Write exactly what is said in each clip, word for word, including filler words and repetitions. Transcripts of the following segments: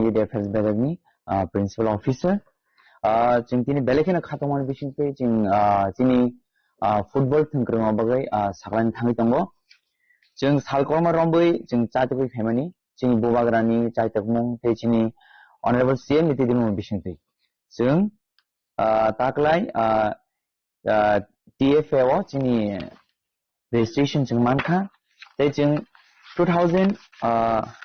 Youth Affairs Bebak ni, ah, Principal Officer. Ah, chwng tini belai kheno khatungmani bisingtwi chwng, ah, chini, ah, football thwngkwrwngma bagwi, ah, saklaina thangwi tongo. Chwng sal kwbangma romwi chwng chaitugwi phaimani, chini bubagrani chaitokmung tei chini Honorable C M ni twi dimung bisingtwi. Chwng, ah, taklai, ah, ah, T F A o chini registration chwng mankha. Tei chwng two thousand, ah,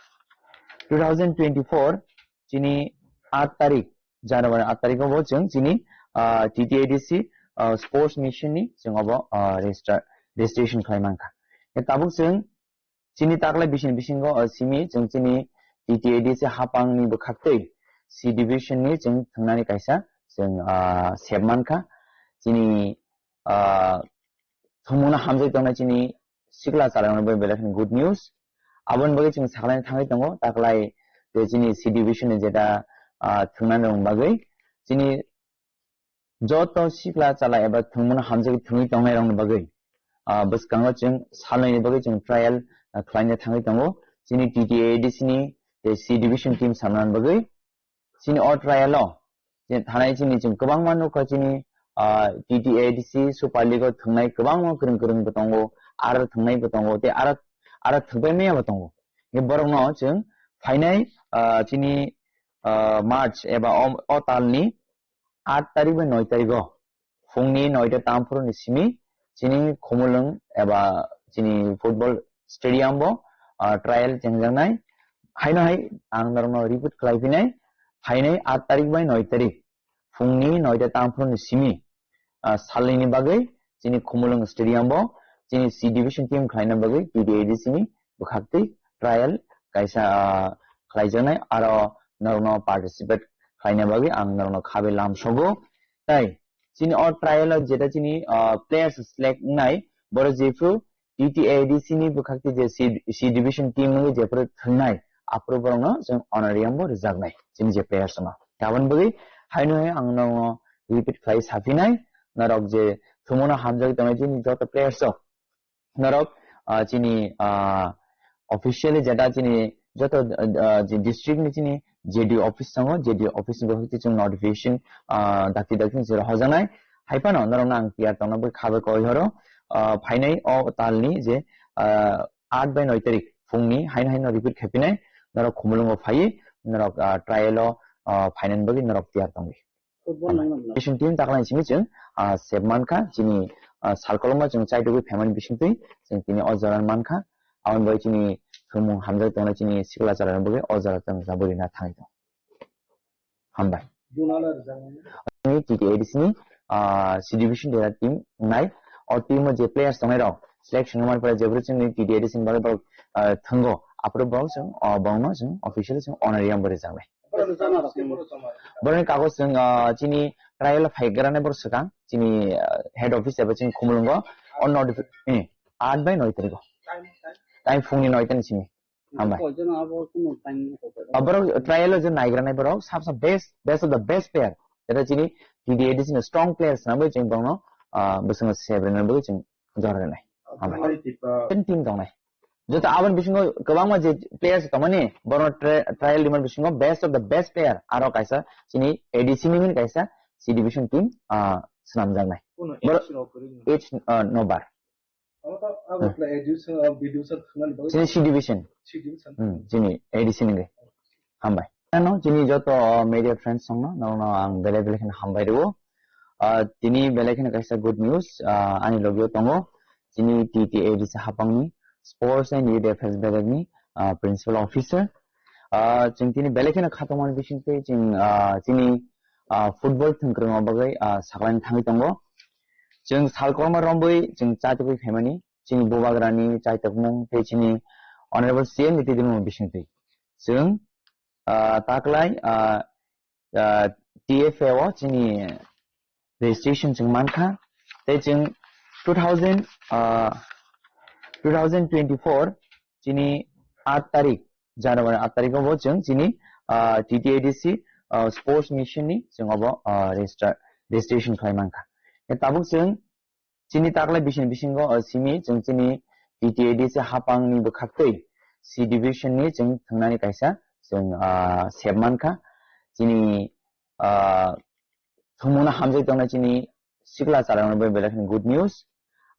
two thousand twenty-four chini aat tarik, January aat tarik o bo chwng chini, ah, T T A D C, ah, sports mission ni chwng obo, ah, register, registration khlai mankha. Tabuk chwng chini taklai bising bisingo, ah, simi chwng chini T T A D C hapang ni bwkhaktwi C division ni chwng thwngnani kaisa chwng, ah, sep mankha. Chini, ah, thwngmungno hamjai tongnai chini sikla chwlairokno bai belai kheno good news. Aboni bagwi chwng saklaina thangwi tongo, taklai je chini C division ni jeta, ah, thwngnani rokni bagwi chini joto sikla chwla eba thwngmungno hamjagwi thwngwi tongnairokni bagwi, ah, bwskango chwng salnwini bagwi chwng trial, ah, khlaina thangwi tongo. Chini T T A D C ni je C division team samnani bagwi chini o trial o je thanai chini chwng kwbangma nukha chini, ah, T T A D C Super League o thwngnai kwbangma kwrwng kwrwng bo tongo, aro thwngnai bo tongo, tei aro, aro thwngpai maya bo tongo. Borokno chwng phainai, ah, chini, ah, March eba o, o talni aat tarik bai noi tarik o phungni noita tamphuru ni simi chini Khumulwng eba chini football stadium bo, ah, trial chengjaknai. Haino hai ang norokno repeat khlai phinai, phainai aat tarik bai noi tarik phungni noita tamphuru ni simi, ah, salnwini bagwi chini Khumulwng stadium bo chini C division team khlaina bagwi T T A D C ni bwkhaktwi trial kaisa, ah, khlaijaknai, aro norokno participate khlaina bagwi ang norokno khabe lamsogo. Tai chini o trial o jeta chini, ah, players select wngnai, borok jephru T T A D C ni bwkhakti je C, C division team wngwi jephru thwngnai, aphuru borokno chwng honorarium bo rwjaknai chini je players no. Aboni bagwi haino hai ang norokno repeat khlai saphinai, norok je thwngmano hamjagwi tongnai chini joto players rok, norok, ah, chini, ah, officially jeta chini joto, ah, je district ni chini J D O office tongo, J D O office ni bwkhakti chwng notification, ah, dakti dakti ni jora hojaknai. Hai phano norokno ang tiyar tongna bagwi khabe koi horo, ah, phainai o talni je, ah, aat bai noi tarik phungni haino haino repeat khaiphinai, norok Khumulwngo phaiwi norok, ah, trial o, ah, phainani bagwi norok tiyar tongdi. Football nangna bwla. National team taklai simi chwng, ah, sep mankha, chini, ah, salkoloma chwng chaitugwi phaimani bisingtwi chwng tini o jora mankha. Aboni bagwi chini thwngmung hamjak tongnai chini sikla chwlairokni bagwi o jora chwng chaburina thangwi tongo. Hambai. Chini T T A D C ni, ah, C division dera team wngnai. O team o je players tongnai rok selection wngmani pore jephru chini T T A D C ni bagwi borok, ah, thwngo. Aphuru borok chwng, ah, borokno chwng officially chwng honorarium bo rwjaknai. Borokni kagoj chwng, ah, chini trial o phaigrani borok swkang, chini, ah, head office eba chini Khumulwngo, o notifi-, eh, aat bai noi tarik o. Time phungni noi ta ni simi. Hambai. Ah, borok trial o je naigrani borok, sab sab best, best of the best player. Eta chini T T A D C ni strong players na bai chwng borokno, ah, bwskango sebrinani bagwi chwng jora rwnai. Hambai. Ten team tongnai. Joto aboni bisingo kwbangma je players tongmani, borokno tri-, trial rimani bisingo best of the best player. Aro kaisa chini A D C ni hwnwi kaisa C division team, ah, swnamjaknai. Borok age, ah, no bar. Chini C division. Hmm, chini A D C ni hwnwi. Hambai. Ano chini joto, ah, media friends songno, norokno ang belai belai kheno hambai rwo. Ah, tini belai kheno kaisa good news, ah, ani logio tongo. Chini T T A D C hapangni Sports and Youth Affairs Bebak ni, ah, Principal Officer. Ah, chwng tini belai kheno khatungmani bisingtwi chwng, ah, chini, ah, football thwngkwrwngma bagwi, ah, saklaina thangwi tongo. Chwng sal kwbangma romwi chwng chaitugwi phaimani, chini bubagrani chaitokmung tei chini Honorable C M ni twi dimung bisingtwi. Chwng, ah, taklai, ah, ah, T F A o chini registration chwng mankha. Tei chwng two thousand, ah, two thousand twenty-four chini aat tarik, January aat tarik o bo chwng chini, ah, T T A D C, ah, sports mission ni chwng obo, ah, register, registration khlai mankha. Tei tabuk chwng chini taklai bising bisingo, ah, simi chwng chini T T A D C hapang ni bwkhaktwi C division ni chwng thwngnani kaisa chwng, ah, sep mankha. Chini, ah, thwngmungno hamjagwi tongnai chini sikla chwlairokno bai belai kheno good news.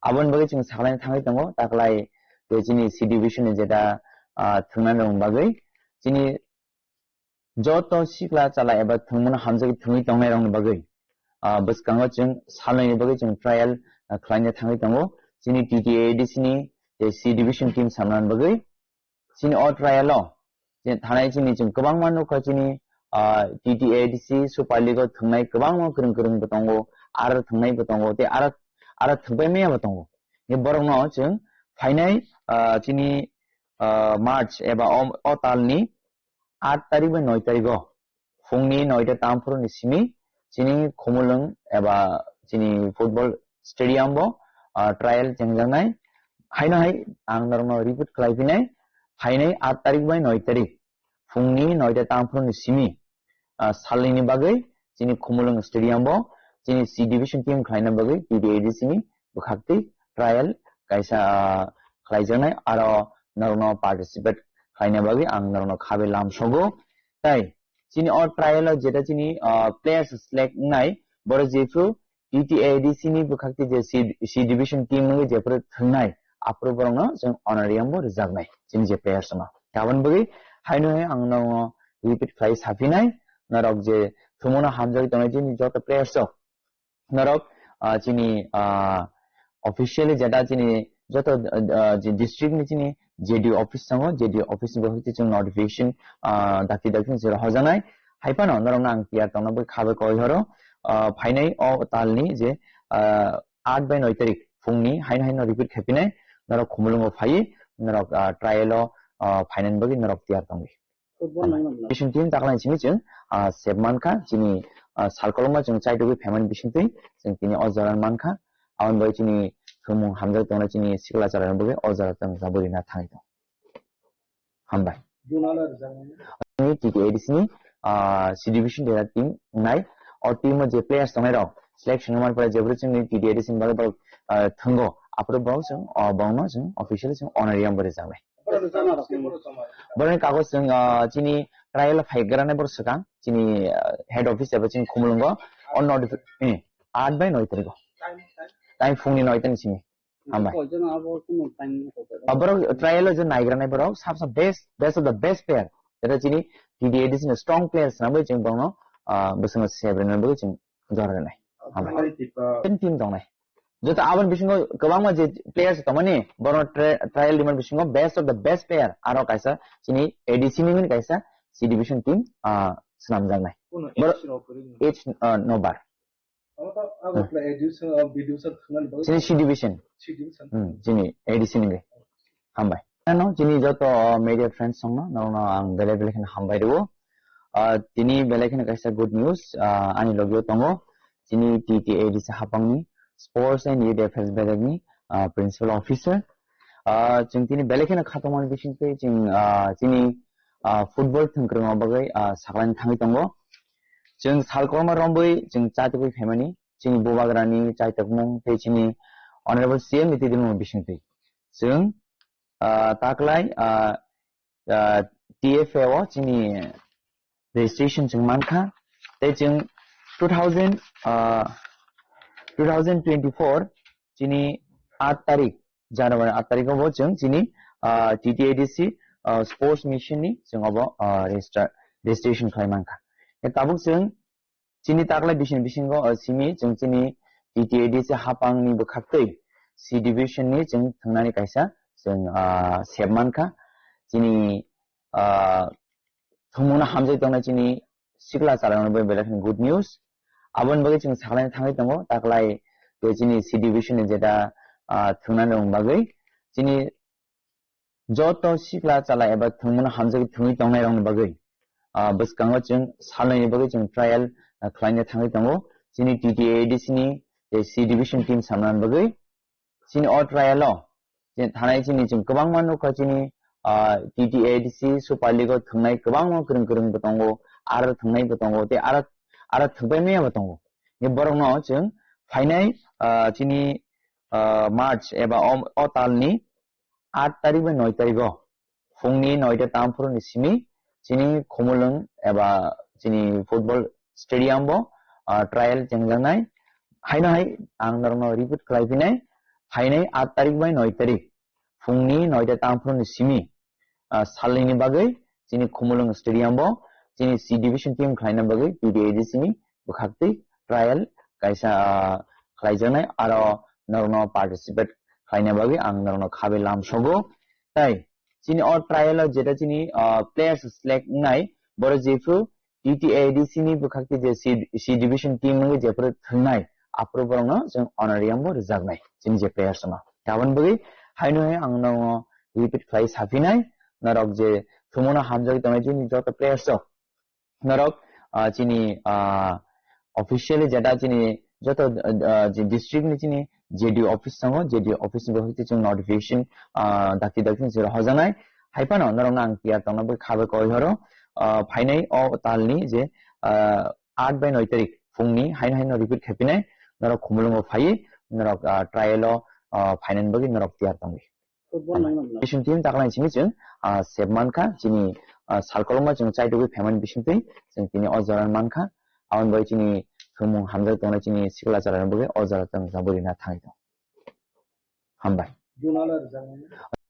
Aboni bagwi chwng saklaina thangwi tongo, taklai tei chini C division ni jeta, ah, thwngnani rokni bagwi. Chini joto sikla chwla eba thwngmungno hamjagwi thwngwi tongnairokni bagwi, ah, bwskango chwng salnaini bagwi chwng trial, ah, khlaina thangwi tongo. Chini T T A D C ni tei C division team samnani bagwi. Chini o trial o, je thanai chini chwng kwbangma nukha chini, ah, T T A D C Super League o thwngnai kwbangma kwrwng kwrwng bo tongo, aro thwngnai bo tongo, tei aro, aro thwngpai maya bo tongo. Ni borokno chwng phainai, ah, chini, ah, March eba o, o talni aat tarik bai noi tarik o phungni noita tamphuru ni simi chini Khumulwng eba chini football stadium bo, ah, trial chengjaknai. Haino hai ang norokno repeat khlai phinai, phainai aat tarik bai noi tarik phungni noita tamphuru ni simi, ah, salnini bagwi chini Khumulwng stadium bo chini C division team khlaina bagwi T T A D C ni bwkhaktwi trial kaisa, ah, khlaijaknai, aro norokno participate khlaina bagwi ang norokno khabe lamsogo. Tai chini o trial o jeta chini, ah, players select wngnai, borok jephru T T A D C ni bwkhakti je C, C division team wngwi jephru thwngnai, aphuru borokno chwng honorarium bo rwjaknai chini je players no. Aboni bagwi haino hai ang norokno repeat khlai saphinai, norok je thwngmungno hamjagwi tongnai chini joto players rok, norok, ah, chini, ah, officially jeta chini joto, ah, je district ni chini J D O office tongo, J D O office ni bwkhakti chwng notification, ah, dakti dakti ni jora hojanai. Hai phano norokno ang tiyar tongna bagwi khabe koi horo, ah, phainai o talni je, ah, aat bai noi tarik phungni haino haino repeat khaipinai, norok Khumulwngo phaiwi norok, ah, trial o, ah, phainani bagwi norok tiyar tongdi. Football nangma nang. Bising team taklai simi chwng, ah, sep mankha, chini, ah, salkolokma chwng chaitugwi phaimani bisingtwi chwng tini o jora mankha. Aboni bagwi chini thwngmung hamjak tongnai chini sikla chwlairokni bagwi o jora chwng jabwi rina thangwi tongo. Hambai. Juna lo rijak nang. Chini T T A D C ni, ah, C division dera team wngnai. O team o je players tongnai rok selection wngmani pore jephru chwngni T T A D C ni bagwi borok, ah, thwngo. Aphuru borok chwng, ah, borokno chwng officially chwng honorarium bo rijaknai. Borokni kagoj chwng, ah, chini trial phaigrani borok swkang, chini, ah, head office eba chini Khumulwngo, o notifi-, eh, aat bai noi tariko. Time phungni noi tani simi. Hambai. Ah, borok trial o je naigrani borok, sab sa best, best of the best player. Jeta chini T T A D C ni strong players na bai chwng borokno, ah, bwswngno sebrina bai chwng jora rinai. Hambai. Ten team tongnai. Joto aboni bisingo kwbangma je players tongmani, borokno tri-, trial rimani bisingo best of the best player. Aro kaisa chini A D C ni hwnwi kaisa C division team, ah, swnamjaknai. Borok age, ah, no bar. Chini C division. Hmm, chini A D C ni hwnwi. Hambai. Ano chini joto media friends songno, norokno ang belai belai kheno hambai rwo. Ah, tini belai kheno kaisa good news, ah, ani logio tongo. Chini T T A D C hapangni Sports and Youth Affairs bedekni, ah, Principal Officer. Ah, chwng tini belai kheno khatungmani bisingtwi chwng, ah, chini, ah, football thwngkwrwngma bagwi, ah, saklaini thangwi tongo. Chwng salkorma romwi chwng chatugwi phaimani, chini bubagrani chaitokmung tei chini Honorable C M ni twi bisingtwi. Chwng, ah, taklai, ah, ah, T F A o chini registration chwng mankha. Tei chwng two thousand, ah, two thousand twenty-four chini aat tarik, January aat tarik o bo chwng chini, ah, T T A D C, ah, sports mission ni chwng obo, ah, register, registration khlai mankha. Tei tabuk chwng chini taklai bising bisingo, ah, simi chwng chini T T A D C hapang ni bwkhaktwi C division ni chwng thwngnani kaisa chwng, ah, sep mankha. Chini, ah, thwngmungno hamjagwi tongnai chini sikla chwlairokno bai belai kheno good news. Aboni bagwi chwng saklaina thangwi tongo, taklai tei chini C division ni jeta, ah, thwngnani rokni bagwi. Chini joto sikla chwla eba thwngmungno hamjagwi thwngwi tongnairokni bagwi, ah, bwskango chwng salnaini bagwi chwng trial, ah, khlaina thangwi tongo. Chini T T A D C ni tei C division team samnani bagwi. Chini o trial o je thanai chini chwng kwbangma nukha chini, ah, T T A D C Super League o thwngnai kwbangma kwrwng kwrwng bo tongo, aro thwngnai bo tongo, tei aro, aro thwngpai maya bo tongo. Ni borokno chwng phainai, ah, chini, ah, March eba o, o talni aat tarik bai noi tarik o phungni noita tamphuru ni simi chini Khumulwng eba chini football stadium bo, ah, trial chengjaknai. Haino hai ang norokno repeat khlai phinai, phainai aat tarik bai noi tarik phungni noita tangphru ni simi, ah, salnini bagwi chini Khumulwng stadium bo chini C division team khlaina bagwi T T A D C ni bwkhaktwi trial kaisa, ah, khlaijaknai, aro norokno participate khlaina bagwi ang norokno khabe lamsogo. Tai chini o trial o jeta chini, ah, players select wngnai, boro jephru T T A D C ni bwkhakti je C, C division team wngwi jephru thwngnai, aphuru borokno chwng honorarium bo rwjaknai chini je players no. Taboni bagwi haino hai ang norokno repeat khlai saphinai, norok je thumuna hamjagwi tongnai chini joto players rok, norok, ah, chini, ah, officially jeta chini joto, ah, je district ni chini J D O office tongo, J D O office ni bagwi chwng notification, ah, dakti dakti ni sero hojanai. Hai phano norokno ang tiyar tongna bagwi khabe koi horo, ah, phainai o talni je, ah, aat bai noi tarik phungni haino haino repeat khaipinai, norok Khumulwngo phaiwi norok, ah, trial o, ah, phainani bagwi norok tiyar tongwi. Football nang nang. Bising team taklai simi chwng, ah, sep mankha, chini, ah, salkolma chwng chaitugwi phaimani bisingtwi chwng tini o jora mankha. Aboni bai chini thumung hamjak tongnai chini sikla chara bagwi o jora chwng jabwi rina thangwi tongo. Hambai. Junala rwjaknai.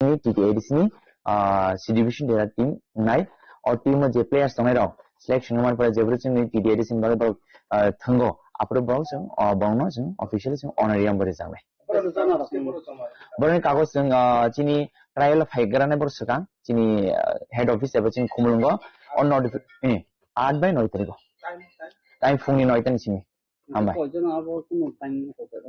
Ni T T A D C ni, ah, C division dera team nai. O team o je players tongnai rok selection man pore jebri chwng ni T T A D C ni bagwi borok, ah, thwngo. Aphuru borok chwng, ah, borokno chwng officially chwng honorarium bo rwjaknai. Borokni kagoj chwng, ah, chini trial phaigrani borok swkang, chini, ah, head office eba chini Khumulwngo, o notifi-, eh, aat bai noi tariko. Time phungni noi tani simi. Hambai.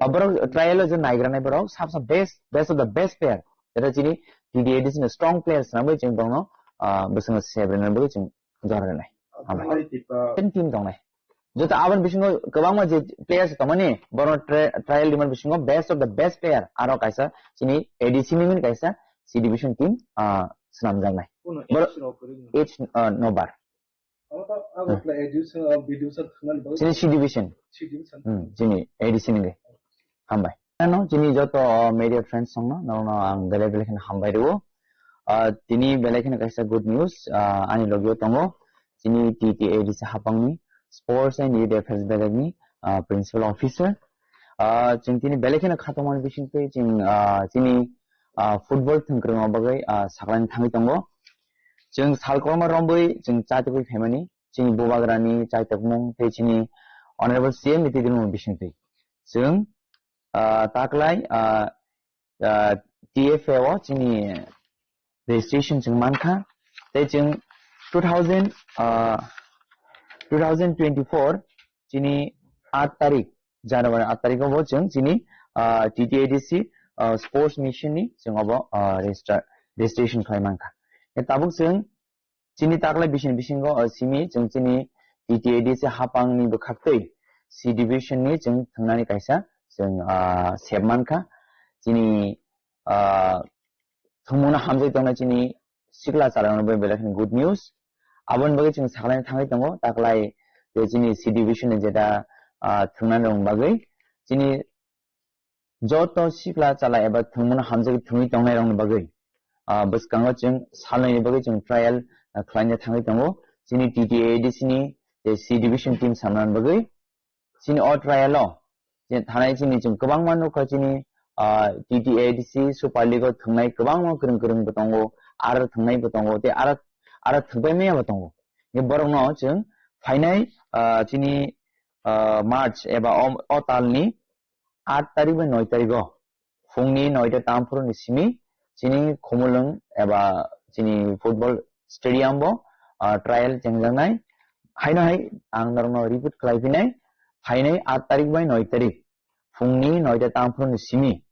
Ah, borok trial o je naigrani borok, sab sab best, best of the best player. Jeta chini T T A D C ni strong players swnamwi chwng borokno, ah, bwswkno sebrina bagwi chwng jora rwnai. Hambai. Ten team tongnai. Joto aboni bisingo kwbangma je players tongmani, borokno tri-, trial rimani bisingo best of the best player aro kaisa chini A D C ni mini kaisa C division team, ah, swnamjaknai. Borok age, ah, nobar. Chini C division. Hmm, chini A D C ni. Hambai. Ano chini joto, ah, media friends songno, nono ang belai belai kheno hambai rwo. Ah, tini belai kheno kaisa good news, ah, ani logio tongo. Chini T T A D C hapangni Sports and Youth Affairs belekni, ah, Principal Officer. Ah, chwng tini belai kheno khatokmani bisingtwi chwng, ah, chini, ah, football thwngkwrwngma bagwi, ah, saklaini thangwi tongo. Chwng salkolma rombwi chwng chaitugwi phaimani, chini bubagrani chaitokmung tei chini Honorable C M ni twidirmung bisingtwi. Chwng, ah, taklai, ah, ah, T F A o chini registration chwng mankha. Tei chwng two thousand, ah, two thousand twenty-four chini aat tarik, January aat tarik o bo chwng chini, ah, T T A D C, ah, sports mission ni chwng obo, ah, register, registration khlai mankha. Tabuk chwng chini taklai bising bisingo, ah, simi chwng chini T T A D C hapangni bwkhaktwi C division ni chwng thwngnani kaisa chwng, ah, sep mankha. Chini, ah, thwngmungno hamjagwi tongnai chini sikla chalangrokno bai belai kheno good news. Aboni bagwi chwng saklaina thangwi tongo, taklai tei chini C division ni jeta, ah, thwngnani rokni bagwi. Chini joto sikla chala eba thwngmungno hamjagwi thwngwi tongnairokni bagwi, ah, bwskango chwng salnwini bagwi chwng trial, ah, khlaina thangwi tongo. Chini T T A D C ni tei C division team samnani bagwi. Chini o trial o chini thanai chini chwng kwbangma nukha chini, ah, T T A D C Super League o thwngnai kwbangma kwrwng kwrwng bo tongo, aro thwngnai bo tongo, tei aro, aro thwngbai maya bo tongo. Borokno chwng phainai, ah, chini, ah, March eba o, o talni aat tarik bai noi tarik o phungni noita tangphuru ni simi chini Khumulwng eba chini football stadium bo, ah, trial chengjaknai. Haino hai ang norokno repeat khlai phinai, phainai aat tarik bai noi tarik phungni noita tangphuru ni simi,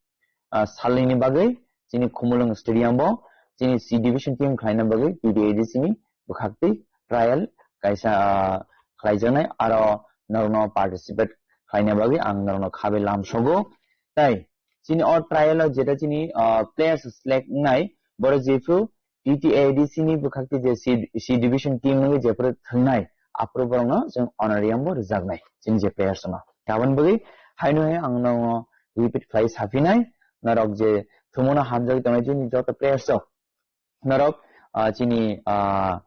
ah, salnwini bagwi chini Khumulwng stadium bo chini C division team khlaina bagwi T T A D C ni bwkhaktwi trial kaisa, ah, khlaijaknai, aro norokno participate khlaina bagwi ang norokno khabe lamsogo. Tai chini o trial o jeta chini, ah, players select wngnai, boro jephru T T A D C ni bwkhakti je C, C division team wngwi jephru thwngnai, aphuru borokno chwng honorarium bo rwjaknai chini je players no. Aboni bagwi haino hai ang norokno repeat khlai saphinai, norok je thumuna hamjagwi tongnai chini joto players rok, norok, ah, chini, ah,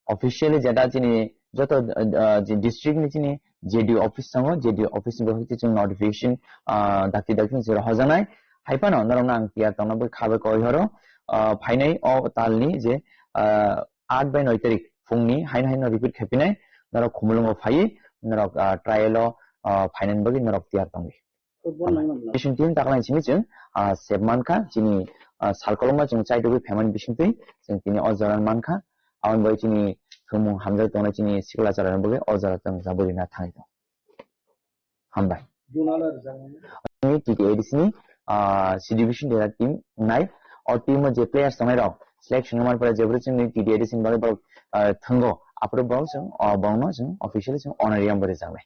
officially jeta chini joto, ah, je district ni chini J D O office tongo, J D O office ni bwkhak twi chwng notification, ah, dakti dakti ni chwng hojanai. Hai phano norokno ang tiyar tongna bwkha bai koi horo, ah, phainai o tal ni je, ah, aat bai noi tarik phungni haino haino repeat khaipinai, norok Khumulwngo phaiwi norok, ah, trial o, ah, phainani bagwi norok tiyar tongwi. Bising team taklai simi chwng, ah, sep mankha, chini, ah, salkolokma chwng chaitugwi phaimani bisingtwi chwng tini o jora mankha. Aboni bai chini thwngmung hamjak tongnai chini sikla chwrairokni bagwi o jora chwng jabwi rina thangwi tongo. Hambai. Ni T T A D C ni, ah, C division dera team nai. O team o je players tongnai rok selection wngmani pore jebri chwngni T T A D C ni bagwi borok, ah, thwngo. Aphuru borok chwng, ah, borokno chwng officially chwng honorarium bo rwjaknai.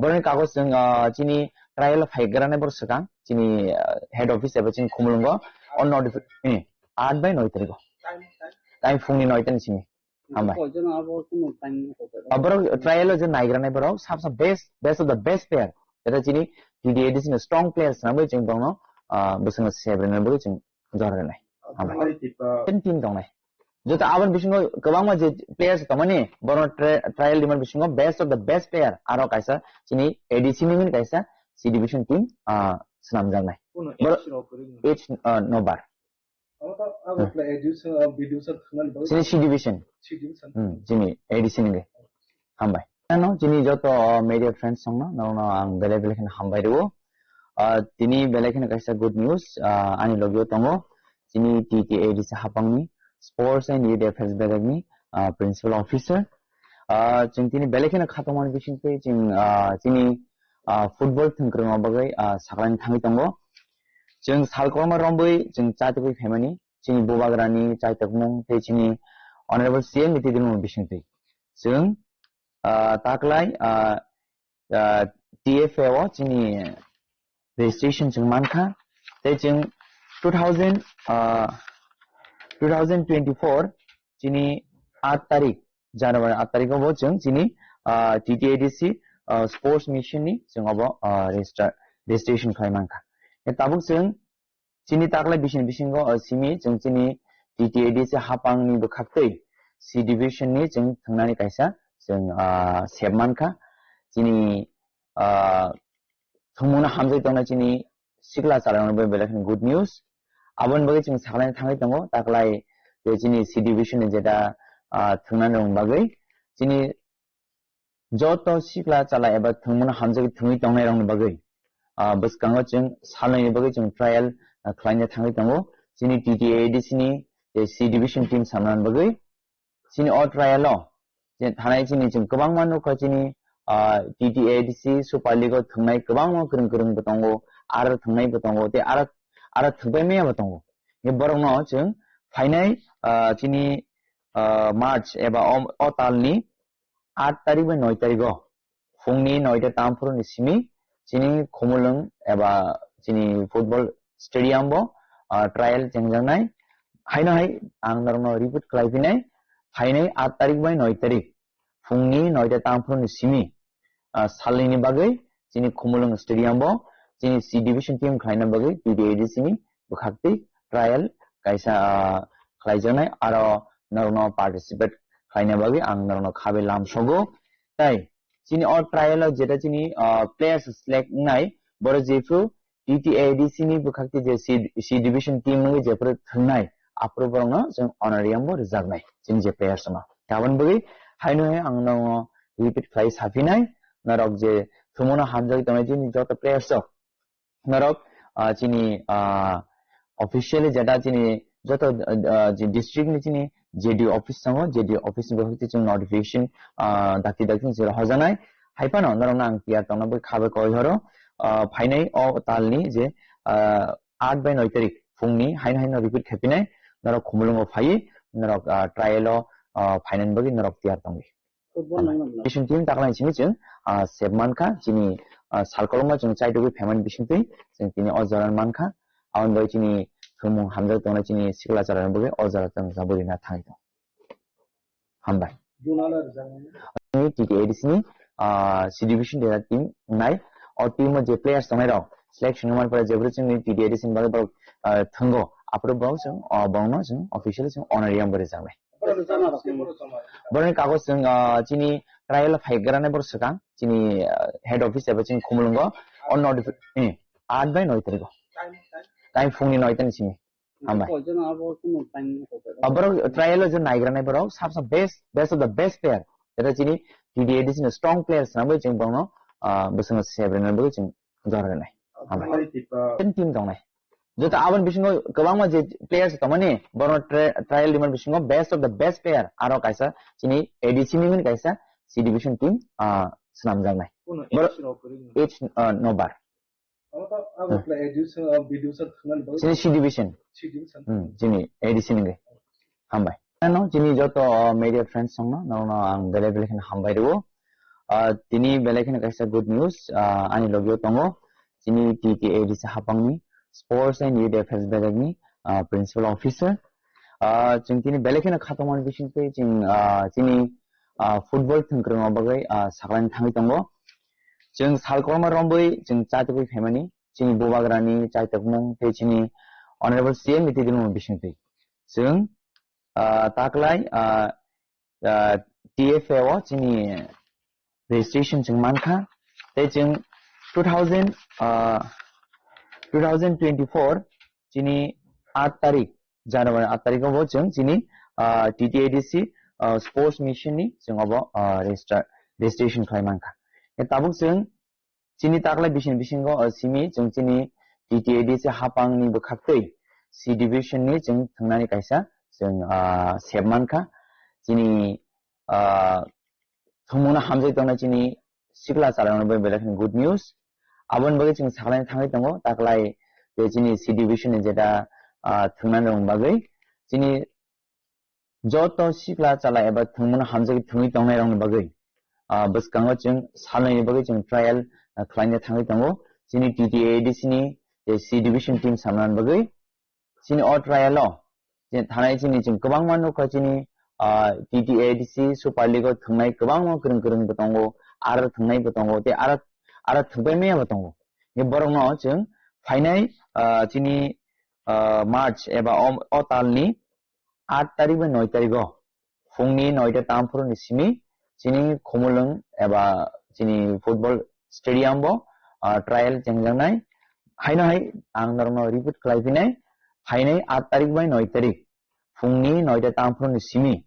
Borokni kagoj chwng, ah, chini trial o phaigrani borok swkang chini, ah, head office eba chini Khumulwngo o notification aat bai noi tariko. Time phungni noi ta ni simi. Hambai. Aborok trial o je naigrani borok sab sab best, best of the best player. Eta chini T T A D C ni strong players nangwi chwng borokno, ah, bwswkno sep rwna bagwi chwng jora rwnai. Hambai. Ten team tongnai. Joto aboni bisingo kwbangma je players tongmani, borokno tri-, trial rimani bisingo best of the best player. Aro kaisa chini A D C ni hwnwi kaisa C division team, ah, swnamjaknai. Borok age, ah, nobar. Chini C division. Hmm, chini A D C ni. Hambai. Ano chini joto media friends songno, nono ang belai belai kheno hambai rwo. Ah, tini belai kheno kaisa good news, ah, ani logio tongo. Chini T T A D C hapangni Sports and Youth Affairs bedekni, ah, Principal Officer. Ah, chwng tini belai kheno khatungmani bisingtwi chwng, ah, chini, ah, football thwngkwrwngma bagwi, ah, saklaini thangwi tongo. Chwng salkorma rombwi chwng chaitugwi phaimani, chini bubagrani chaitokmung tei chini Honorable C M ni twi dwngmung bisingtwi. Chwng, ah, taklai, ah, ah, T F A o chini registration chwng mankha. Tei chwng two thousand, ah, two thousand twenty-four chini aat tarik, January aat tarik o bo chwng chini, ah, T T A D C, ah, sports mission ni chwng obo, ah, register, registration khlai mankha. Tei tabuk chwng chini taklai bising bisingo, ah, simi chwng chini T T A D C hapangni bwkhaktwi C division ni chwng thwngnani kaisa chwng, ah, sep mankha. Chini, ah, thwngmungno hamjai tongnai chini sikla chwrairokno bo belai kheno good news. Aboni bagwi chwng saklaina thangwi tongo, taklai je chini C division ni jeta, ah, thwngnani rokni bagwi chini joto sikla chwla eba thwngmungno hamjagwi thwngwi tongnairokni bagwi, ah, bwskango chwng salnaini bagwi chwng trial, ah, khlaina thangwi tongo. Chini T T A D C ni je C division team samnani bagwi chini o trial o je thanai chini chwng kwbangma nukha chini, ah, T T A D C Super League o thwngnai kwbangma kwrwng kwrwng bo tongo, aro thwngnai bo tongo, tei aro, aro thwngpai maya bo tongo. Borokno chwng phainai, ah, chini, ah, March eba o, o talni aat tarik bai noi tarik o phungni noita tamphuru ni simi chini Khumulwng eba chini football stadium bo, ah, trial chengjaknai. Haino hai ang norokno repeat khlai phinai, phainai aat tarik bai noi tarik phungni noita tamphuru ni simi, ah, salnini bagwi chini Khumulwng stadium bo chini C division team khlaina bagwi T T A D C ni bwkhaktwi trial kaisa, ah, khlaijaknai, aro norokno participate khlaina bagwi ang norokno khabai lamsogo. Tai chini o trial o jeta chini, ah, players select wngnai, boro jephru T T A D C ni bwkhaktwi je C, C division team wngwi jephru thwngnai, aphuru borokno chwng honorarium bo rwjaknai chini je players no. Aboni bagwi haino hai ang norokno repeat khlai saphinai, norok je thwngmano hamjagwi tongnai chini joto players rok, norok, ah, chini, ah, officially jeta chini joto, ah, je district ni chini J D O office tongo, J D O office ni bwkhak twi chwng notification, ah, dakti dakti ni chwng hojanai. Hai phano norokno ang tiyar tongna bwkha bai koi horo, ah, phainai o talni je, ah, aat bai noi tarik phungni haino haino repeat khaipinai, norok Khumulwngo phaiwi norok, ah, trial o, ah, phainani bagwi norok tiyar tongwi. Bising team taklai simi chwng, ah, sep mankha, chini, ah, salkolokma chwng chaitugwi phaimani bisingtwi chwng tini o jora mankha. Aboni bagwi chini thwngmung hamjak tongnai chini sikla chwrairokni bagwi o jora chwng jabwi rina thangwi tongo. Hambai. Ni T T A D C ni, ah, C division dera team nai. O team o je players tongnai rok selection wngmani pore jebri chwngni T T A D C ni bagwi borok, ah, thwngo. Aphuru borok chwng, ah, borokno chwng officially chwng honorarium bo rwjaknai. Boroni kagoj chwng, ah, chini trial phai granai borok swkang, chini, ah, head office eba chini Khumulwngo, o notifi-, eh, aat bai noi tarikh o. Time phungni noi tani simi. Hambai. Borok trial o je naigranai borok, sab sab best, best of the best player. Eta chini T T A D C ni strong players nangbai chwng borokno, ah, bwswkno sebrinani bagwi chwng jora rwnai. Hambai. Ten team tongnai. Joto aboni bisingo kwbangma je players tongmani, borokno tri-, trial rimani bisingo best of the best player aro kaisa chini A D C ni hwnwi kaisa C division team, ah, swnamjaknai. Borok age, ah, no bar. Chini C division. Hmm, chini A D C ni. Hambai. Ano chini joto, uh, media friends songno, nono ang belai belai kheno hambai rwo. Uh, tini belai kheno kaisa good news, uh, ani logio tongo. Chini T T A D C hapangni Sports and Youth Affairs bedekni, uh, Principal Officer. Uh, chwng tini belai kheno khatongmani bisingtwi chwng, uh, chini, uh, football thwngkwrwngno bagwi, uh, saklaini thangwi tongo. Chwng sal kwbangma romwi chwng chaitugwi phaimani, chini bubagrani chaitokmung tei chini Honorable C M ni twi dwlwngmung bisingtwi. Chwng, ah, taklai, ah, ah, T F A o chini registration chwng mankha. Tei chwng two thousand, ah, two thousand twenty-four chini aat tarik, January aat tarik o bo chwng chini, ah, T T A D C, ah, Sports Mission ni chwng obo, ah, register, registration khlai mankha. Tei tabuk chwng chini taklai bising bisingo, ah, simi chwng chini T T A D C hapangni bwkhaktwi C division ni chwng thwngnani kaisa chwng, ah, sep mankha. Chini, ah, thwngmungno hamjai tongnai chini sikla chalairokno bai belai kheno good news. Aboni bagwi chwng saklaina thangwi tongo, taklai je chini C division ni jeta, ah, thwngnani rokni bagwi chini joto sikla chala eba thwngmungno hamjagwi thwngwi tongnairokni bagwi, ah, bwskango chwng salnwini bagwi chwng trial, ah, khlaina thangwi tongo. Chini T T A D C ni je C division team samnani bagwi chini o trial o je thanai chini chwng kwbangma nukha chini, ah, T T A D C Super League o thwngnai kwbangma kwrwng kwrwng bo tongo, aro thwngnai bo tongo, tei aro, aro thwngpai maya bo tongo. Borokno chwng phainai, ah, chini, ah, March eba o, o talni aat tarik bai noi tarik o phungni noita tamphuru ni simi chini Khumulwng eba chini football stadium bo, ah, trial chengjaknai. Haino hai ang norokno repeat khlai phinai, phainai aat tarik bai noi tarik phungni noita tamphuru ni simi,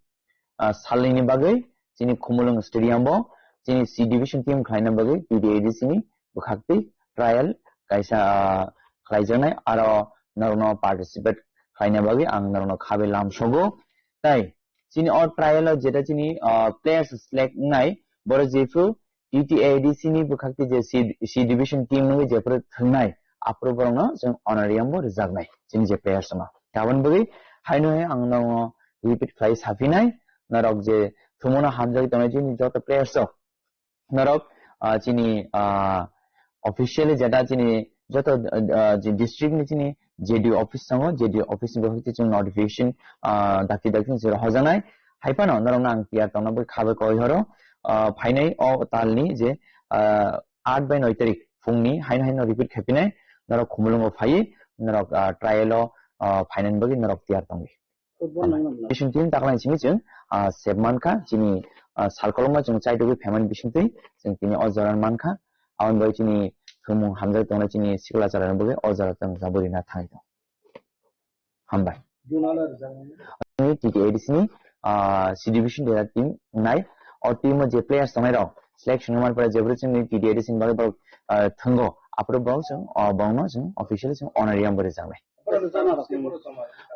ah, salnwini bagwi chini Khumulwng stadium bo chini C division team khlaina bagwi T T A D C ni bwkhaktwi trial kaisa, ah, khlaijaknai, aro norokno participate khlaina bagwi ang norokno khabe lamsogo. Tai chini o trial o jeta chini, ah, players select wngnai, borok jephru T T A D C ni bwkhaktwi je C, C division team nungwi jephru thwngnai, aphuru borokno chwng honorarium bo rwjaknai chini je players no. Aboni bagwi haino hai ang norokno repeat khlai saphinai, norok je thwngmungno hamjagwi tongnai chini joto players rok, norok, ah, chini, ah, officially jeta chini joto, ah, je district ni chini J D O office tongo, J D O office ni bwkhakti chwng notification, ah, dakti dakti ni chwng hojaknai. Hai phano norokno ang tiyar tongna bagwi khabe koi horo, ah, phainai o talni je, ah, aat bai noi tarik phungni haino haino repeat khaiphinai, norok Khumulwngo phaiwi norok, ah, trial o, ah, phainani bagwi norok tiyar tongdi. Bising tin taklai simi chwng, ah, sep mankha, chini, ah, sal kolokma chwng chaitugwi phaimani bisingtwi chwng tini o jora mankha. Aboni bagwi chini thwngmung hamjak tongnai chini sikla chwrairokni bagwi o jora chwng jabori na thangwi tong. Hambai. T T A D C ni, ah, C division dera team nai. O team o je players tongnai rok selection wngmani pore jephru chwngni T T A D C ni bagwi borok, ah, thwngo. Aphuru borok chwng, ah, borokno chwng officially chwng honorarium bo rwjaknai.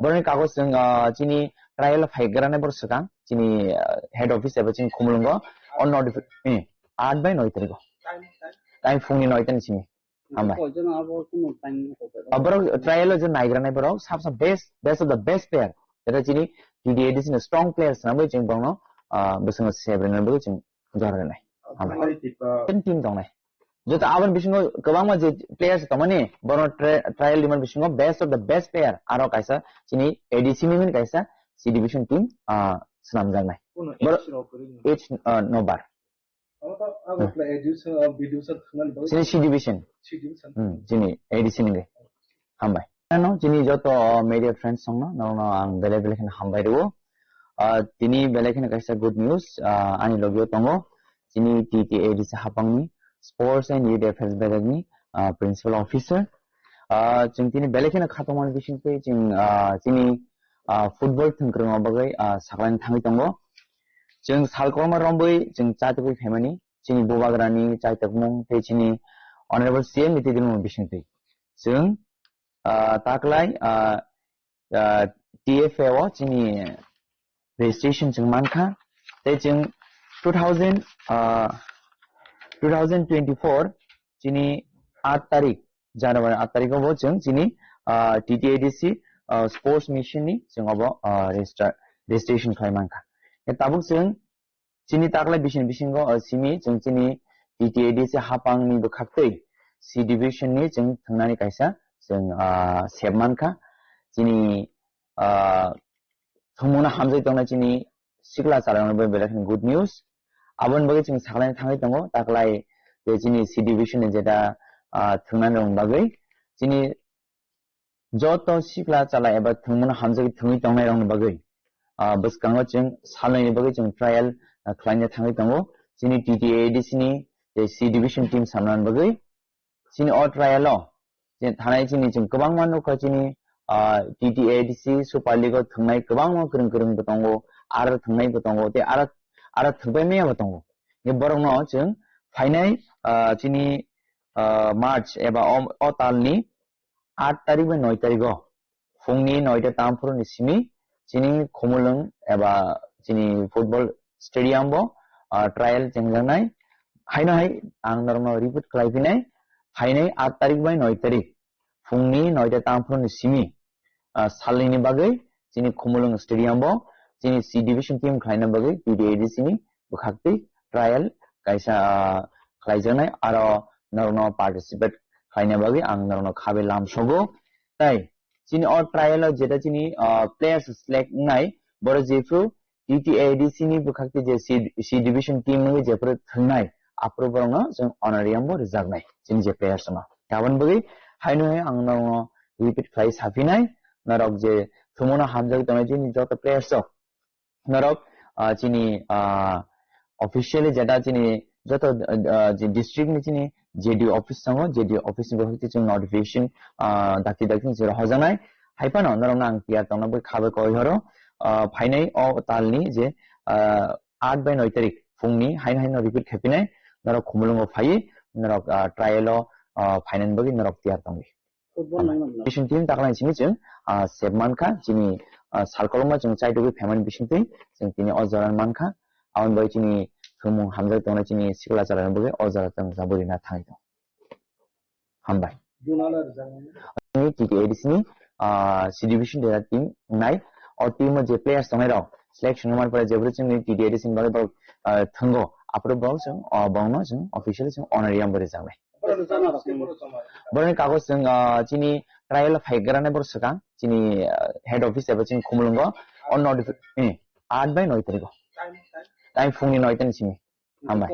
Boroni kagoj chwng, ah, chini trial phai granai borok swkang, chini, ah, head office eba chini Khumulwngo, o notifi-, eh, aat bai noi tarikh o. Time phungni noi tani simi. Hambai. Ah, borok trial o je naigranai borok, sab sab best, best of the best player. Eta chini T T A D C ni strong players nangbai chwng borokno, ah, bwswkno sebrinani bagwi chwng jora rwnai. Hambai. Ten team tongnai. Joto aboni bisingo kwbangma je players tongmani, borokno tri-, trial rimani bisingo best of the best player. Aro kaisa chini A D C ni hwnwi kaisa C division team, ah, swnamjaknai. Borok age, ah, no bar. Chini C division. Hmm, chini A D C ni. Hambai. Ano chini joto media friends songno, nono ang belai belai kheno hambai rwo. Ah, tini belai kheno kaisa good news, ah, ani logio tongo. Chini T T A D C hapangni Sports and Youth Affairs bedekni, ah, Principal Officer. Ah, chwng tini belai kheno khatungmani bisingtwi chwng, ah, chini, ah, football thwngkwrwngma bagwi, ah, saklaini thangwi tongo. Chwng salkorma rombwi chwng chatugwi phaimani, chini bubagrani chaitokmung tei chini Honorable C M ni twi dwlwngmung bisingtwi. Chwng, ah, taklai, ah, ah, T F A o chini registration chwng mankha. Tei chwng two thousand, ah, two thousand twenty-four chini aat tarik, January aat tarik o bo chwng chini, ah, T T A D C, ah, sports mission ni chwng obo, ah, register, registration khlai mankha. Tei tabuk chwng chini taklai bising bisingo, ah, simi chwng chini T T A D C hapangni bwkhaktwi C division ni chwng thwngnani kaisa chwng, ah, sep mankha. Chini, ah, thwngmungno hamjai tongnai chini sikla chwrairokno bai belai kheno good news. Aboni bagwi chwng saklaina thangwi tongo, taklai je chini C division ni jeta, ah, thwngnani rokni bagwi chini joto sikla chala eba thwngmungno hamjagwi thwngwi tongnairokni bagwi, ah, bwskango chwng salnwini bagwi chwng trial, ah, khlaina thangwi tongo. Chini T T A D C ni je C division team samnani bagwi chini o trial o je thanai chini chwng kwbangma nukha chini, ah, T T A D C Super League o thwngnai kwbangma kwrwng kwrwng bo tongo, aro thwngnai bo tongo, tei aro, aro thwngpai maya bo tongo. Borokno chwng phainai, ah, chini, ah, March eba o, o talni aat tarik bai noi tarik o phungni noita tamphuru ni simi chini Khumulwng eba chini football stadium bo, ah, trial chengjaknai. Haino hai ang norokno repeat khlai phinai, phainai aat tarik bai noi tarik phungni noita tamphuru ni simi, ah, salnwini bagwi chini Khumulwng stadium bo chini C division team khlaina bagwi T T A D C ni bwkhaktwi trial kaisa, ah, khlaijaknai, aro norokno participate khlaina bagwi ang norokno khabe lamsogo. Tai chini o trial o jeta chini, ah, players select wngnai, borok jephru T T A D C ni bwkhaktwi je C, C division team wngwi jephru thwngnai, aphuru borokno chwng honorarium bo rwjaknai chini je players no. Aboni bagwi haino hai ang norokno repeat khlai saphinai, norok je thwngmungno hamjagwi tongnai chini joto players rok, norok, ah, chini, ah, officially jeta chini joto, ah, je district ni chini J D O office tongo, J D O office ni bwkhakti chwng notification, ah, dakti dakti ni chwng hojaknai. Hai phano norokno ang tiyar tongna bai khabe koi horo, ah, phainai o talni je, ah, aat bai noi tarik phungni haino haino repeat khaipinai, norok Khumulwngo phaiwi norok, ah, trial o, ah, phainani bagwi norok tiyar tongdi. Football nangma nang. Bising team taklai simi chwng, ah, sep mankha, chini, ah, salkolokma chwng chaitugwi phaimani bisingtwi chwng tini o jora mankha. Aboni bagwi chini thwngmung hamjak tongnai chini sikla chwrairokni bagwi o jora chwng jabwi rina thangwi tongo. Hambai. Juna le rwjakmani. Chini T T A D C ni, ah, C division dera team wngnai. O team o je players tongnai rok selection wngmani pore jephru chwngni T T A D C ni bagwi borok, ah, thwngo. Aphuru borok chwng, ah, borokno chwng officially chwng honorarium bo rwjaknai. Borokni kagoj chwng, ah, chini trial phaigrani borok swkang, chini, ah, head office eba chini Khumulwngo, o notifi-, eh, aat bai noi tarikh o. Time phungni noi ta ni simi. Hambai.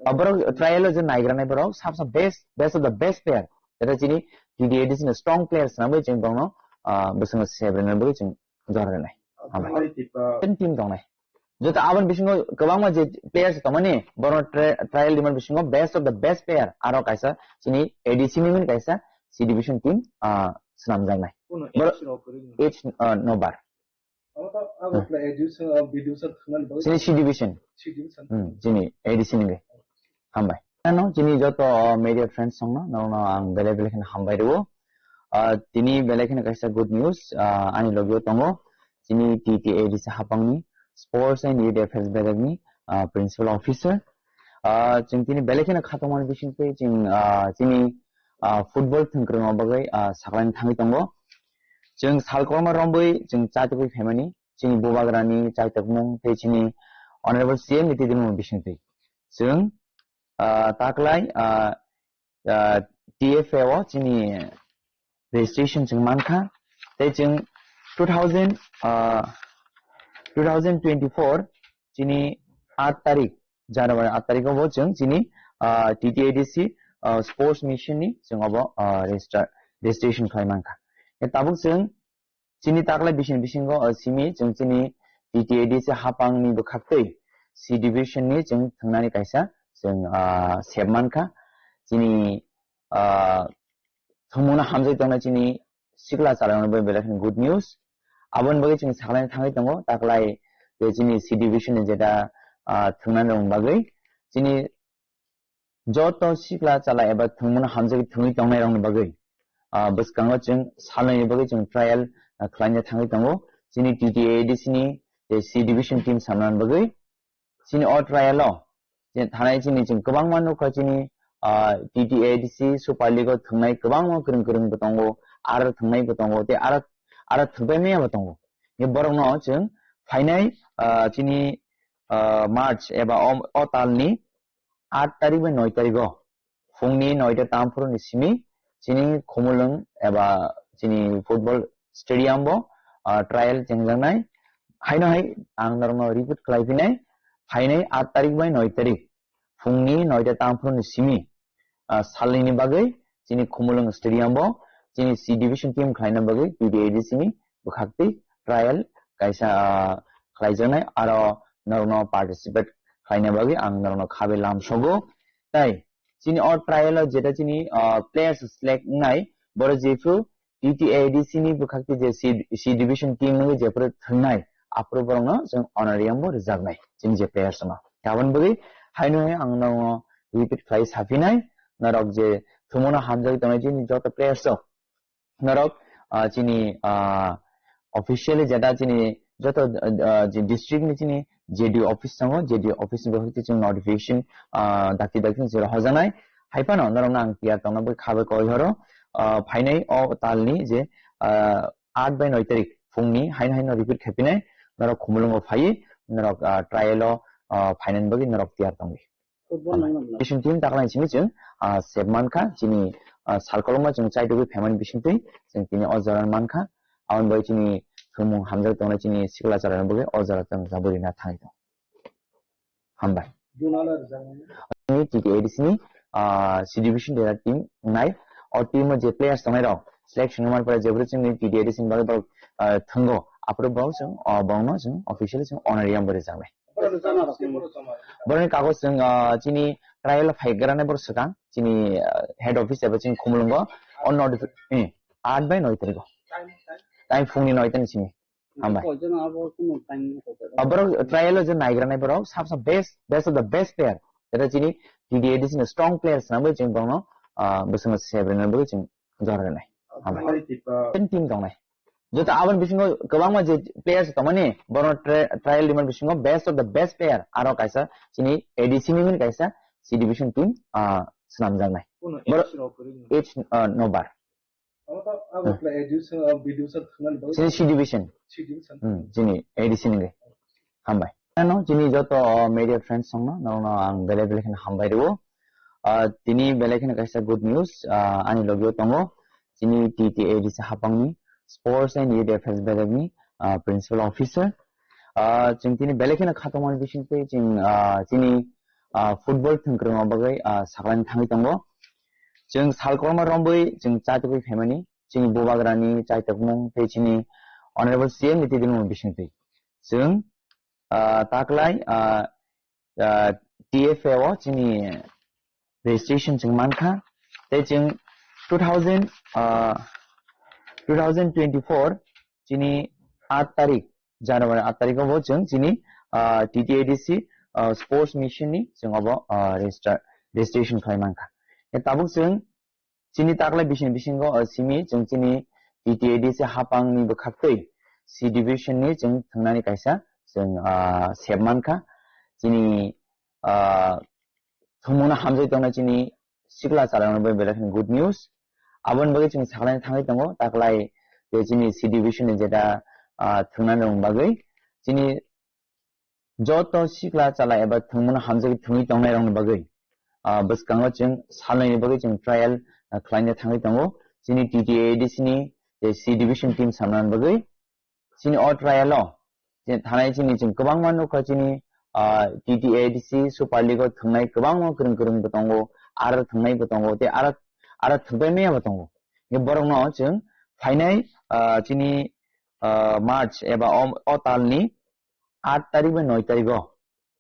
Ah, borok trial o je naigrani borok, sab sa best, best of the best player. Jeta chini T T A D C ni strong players swnamwi chwng borokno, ah, bwskango sebrina bagwi chwng jora rwnai. Hambai. Ten team tongnai. Joto aboni bisingo kwbangma je players tongmani, borokno tri-, trial rimani bisingo best of the best player, aro kaisa chini A D C ni mani kaisa C division team, ah, swnamjaknai. Borok age, ah, no bar. Chini C division. Hmm, chini A D C ni. Hambai. Ano chini joto media friends songno, nono ang belai belai kheno hambai rwo. Ah, tini belai kheno kaisa good news, ah, ani logio tongo. Chini T T A D C hapangni Sports and Youth Affairs bedekni, ah, Principal Officer. Ah, chwng tini belai kheno khatungmani bisingtwi chwng, ah, chini, ah, football thwngkwrwngma bagwi, ah, saklaini thangwi tongo. Chwng salkorma rombwi chwng chatugwi phaimani, chini bubagrani chaitokmung tei chini Honorable C M ni twi dwlwngmung bisingtwi. Chwng, ah, taklai, ah, ah, T F A o chini registration chwng mankha, tei chwng two thousand, ah, two thousand twenty-four chini aat tarik, January aat tarik o bo chwng chini, ah, T T A D C, ah, sports mission ni chwng obo, ah, register, registration khlai mankha. Tabuk chwng Chini taklai bising bisingo, ah, simi chwng chini T T A D C hapangni bwkhaktwi C division ni chwng thwngnani kaisa chwng, ah, sep mankha. Chini, ah, thwngmungno hamjagwi tongnai chini sikla chwlairokno bai belai kheno good news. Aboni bagwi chwng sakhlaina thangwi tongo, taklai je chini C division ni jeta, ah, thwngnani rokni bagwi. Chini joto sikla chwla eba thwngmungno hamjagwi thwngwi tongnairokni bagwi, ah, bwskango chwng salnwini bagwi chwng trial, ah, khlaina thangwi tongo. Chini T T A D C ni je C division team samnani bagwi chini o trial o je thanai chini chwng kwbangma nukha chini, ah, T T A D C Super League o thwngnai kwbangma kwrwng kwrwng bo tongo, aro thwngnai bo tongo, tei aro, aro thwngpai maya bo tongo. Borokno chwng phainai, ah, chini, ah, March eba o, o talni aat tarik bai noi tarik o phungni noita tamphuru ni simi chini Khumulwng eba chini football stadium bo, ah, trial chengjaknai. Haino hai ang norokno repeat khlai phinai, phainai aat tarik bai noi tarik phungni noita tamphuru ni simi, ah, salnini bagwi chini Khumulwng stadium bo chini C division team khlaina bagwi T T A D C ni bwkhaktwi trial kaisa, ah, khlaijaknai, aro norokno participate khlaina bagwi ang norokno khabe lamsogo. Tai chini o trial o jeta chini, ah, players select wngnai, borok jephru T T A D C ni bwkhaktwi je C, C division team wngwi jephru thwngnai, aphuru borokno chwng honorarium bo rwjaknai chini je players no. Aboni bagwi haino hai ang norokno repeat khlai saphinai, norok je thwngmungno hamjagwi tongnai chini joto players rok, norok, ah, chini, ah, officially jeta chini joto, ah, je district ni chini J D O office tongo, J D O office ni bagwi chwng notification, ah, dakti dakti ni jora hojanai. Hai phano norokno ang tiyar tongna bagwi khabe koi horo, ah, phainai o talni je, ah, aat bai noi tarik phungni haino haino repeat khaipinai, norok Khumulwngo phaiwi norok, ah, trial o, ah, phainani bagwi norok tiyar tongdi. Football nang nang. National team taklai simi chwng, ah, sep mankha, chini, ah, salkolokma chwng chaitugwi phaimani bisingtwi chwng tini o jora mankha. Aboni bagwi chini thwngmung hamjak tongnai chini sikla chwlairokno bagwi o jora chwng jabwi rina thangwi tongo. Hambai. Chini T T A D C ni, ah, C division dera team nai. O team o je players tongnai rok selection wngmani pore jephru chini T T A D C ni bagwi borok, ah, thwngo. Aphuru borok chwng, ah, borokno chwng officially chwng honorarium bo rwjaknai. Borokni kagoj chwng, ah, chini trial phaigrani borok swkang, chini, ah, head office eba chini Khumulwngo. O notifi-, eh, aat bai noi tarik o. Time phungni noi ta ni simi. Hambai. Borok trial o je naigrani borok sab sa best, best of the best player. Jeta chini T T A D C ni strong players na bai chwng borokno, ah, bwswkno sebrina bai chwng jora rwnai. Hambai. Ten team tongnai. Joto aboni bisingo kwbangma je players tongmani, bono tri-, trial rimani bisingo best of the best player aro kaisa chini A D C ni hwnwi kaisa C division team, ah, swnamjaknai. Chini C division. Hmm, chini A D C ni hwnwi. Hambai. Ano chini joto, ah, media friends songno, norokno ang belai belai kheno hambai rwo. Ah, tini belai kheno kaisa good news, ah, ani logio tongo. Chini T T A D C hapangni Sports and Youth Affairs belai ni, ah, Principal Officer. Ah, chwng tini belai kheno khatungmani bisingtwi chwng, ah, chini, ah, football thwngkwrwngma bagwi, ah, saklaini thangwi tongo. Chwng salkolma rombwi chwng chaitugwi phaimani, chini bubagrani chaitokmung tei chini Honorable C M ni tibimung bisingtwi. Chwng, ah, taklai, ah, ah, T F A o chini registration chwng mankha. Tei chwng two thousand, ah, two thousand twenty-four chini aat tarik, January aat tarik o bo chwng chini, ah, T T A D C, ah, sports mission ni chwng obo, ah, register, registration khlai mankha. Tabuk chwng chini taklai bising bisingo, ah, simi chwng chini T T A D C hapang ni bwkhaktwi C division ni chwng thwngnani kaisa chwng, ah, sep mankha. Chini, ah, thwngmungno hamjagwi tongnai chini sikla chwlairokno bai belai kheno good news. Aboni bagwi chwng saklaina thangwi tongo, taklai je chini C division ni jeta, ah, thwngnani rokni bagwi chini joto sikla chwla eba thwngmungno hamjagwi thwngwi tongnairokni bagwi, ah, bwskango chwng salnwini bagwi chwng trial, ah, khlaina thangwi tongo. Chini T T A D C ni je C division team samnani bagwi chini o trial o je thanai chini chwng kwbangma nukha chini, ah, T T A D C Super League o thwngnai kwbangma kwrwng kwrwng bo tongo, aro thwngnai bo tongo, tei aro, aro thwngpai maya bo tongo. Borokno chwng phainai, ah, chini, ah, March eba o, o talni aat tarik bai noi tarik o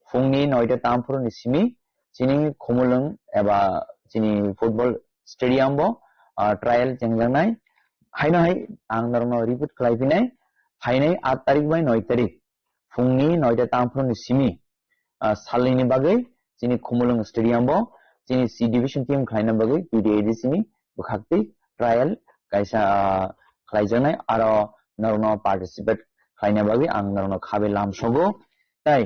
phungni noita tamphuru ni simi chini Khumulwng eba chini football stadium bo, ah, trial chengjaknai. Haino hai ang norokno repeat khlai phinai, phainai aat tarik bai noi tarik phungni noita tamphuru ni simi, ah, salnini bagwi chini Khumulwng stadium bo chini C division team khlaina bagwi T T A D C ni bwkhak twi trial kaisa, ah, khlaijaknai, aro norokno participate khlaina bagwi ang norokno khabe lamsogo. Tai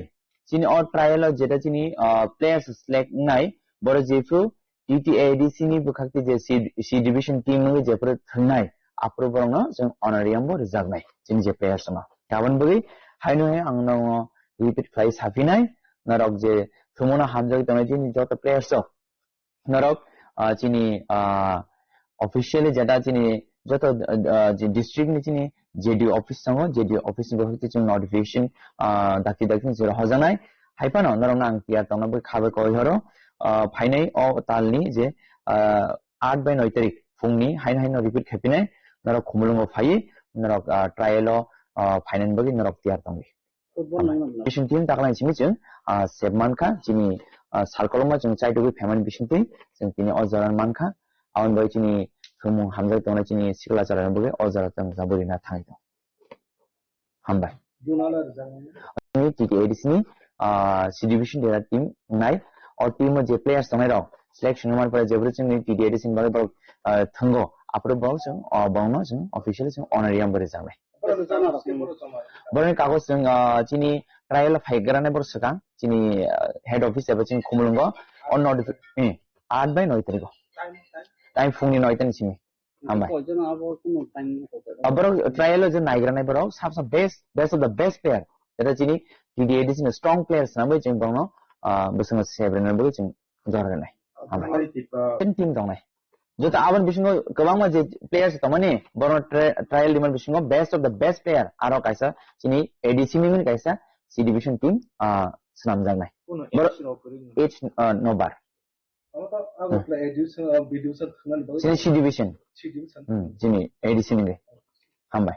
chini o trial o jeta chini, ah, players select wngnai, boro jephru T T A D C ni bwkhak twi je C, C division team wngwi jephru thwngnai, aphuru borokno chwng honorarium bo rwjaknai chini je players rokno. Aboni bagwi haino hai ang norokno repeat khlai saphinai, norok je thwngmano hamjagwi tongnai chini joto players rok, norok, ah, chini, ah, officially jeta chini joto, ah, je district ni chini J D O office tongo, J D O office ni bwkhak twi chwng notification, ah, dakti dakti ni jora hojanai. Hai phano norokno ang tiyar tongna bagwi khabe koi horo, ah, phainai o talni je, ah, aat bai noi tarik phungni haino haino repeat khaiphinai, norok Khumulwngo phaiwi norok, ah, trial o, ah, phainani bagwi norok tiyar tongdi. Football nang nang. Division team taklai simi chwng, ah, sep mankha, chini, ah, salkolokma chwng chaitugwi phaimani bisingtwi chwng tini o jora mankha. Aboni bagwi chini thwngmung hamjak tongnai chini sikla chwrairokni bagwi o jora chwng jabwi rina thangwi tongo. Hambai. Chini T T A D C ni, ah, C division dera team wngnai. O team o je players tongnai rok selection wngmani pore jephru chwngni T T A D C ni bagwi borok, ah, thwngo. Aphuru borok chwng, ah, borokno chwng officially chwng honorarium bo rwjaknai. Borokni kagoj chwng, ah, chini trial o phaigrani borok swkang, chini, ah, head office eba chini Khumulwngo, o notifi-, eh, aat bai noi tarik o. Time phungni noi ta ni simi. Hambai. Koijon abo kuno time ni koijon. Ah, borok trial o je naigranai borok, sab sab best, best of the best player. Eta chini T T A D C ni strong players na bai chwng borokno, ah, bwskango sebrinani bagwi chwng jora rwnai. Hambai. Hambai, Tipa. Ten team tongnai. Joto aboni bisingo kwbangma je players tongmani, borokno tri-, trial rimani bisingo best of the best player, aro kaisa chini A D C ni mani kaisa C division team, ah, swnamjaknai. Kuno Boro-, age no kwrwi no. Age, ah, no bar. Abo to abo Hmm. play A D C, ah, B D C thangmani bagwi Chini C division. C division. Hmm, chini A D C ni bai. Hambai.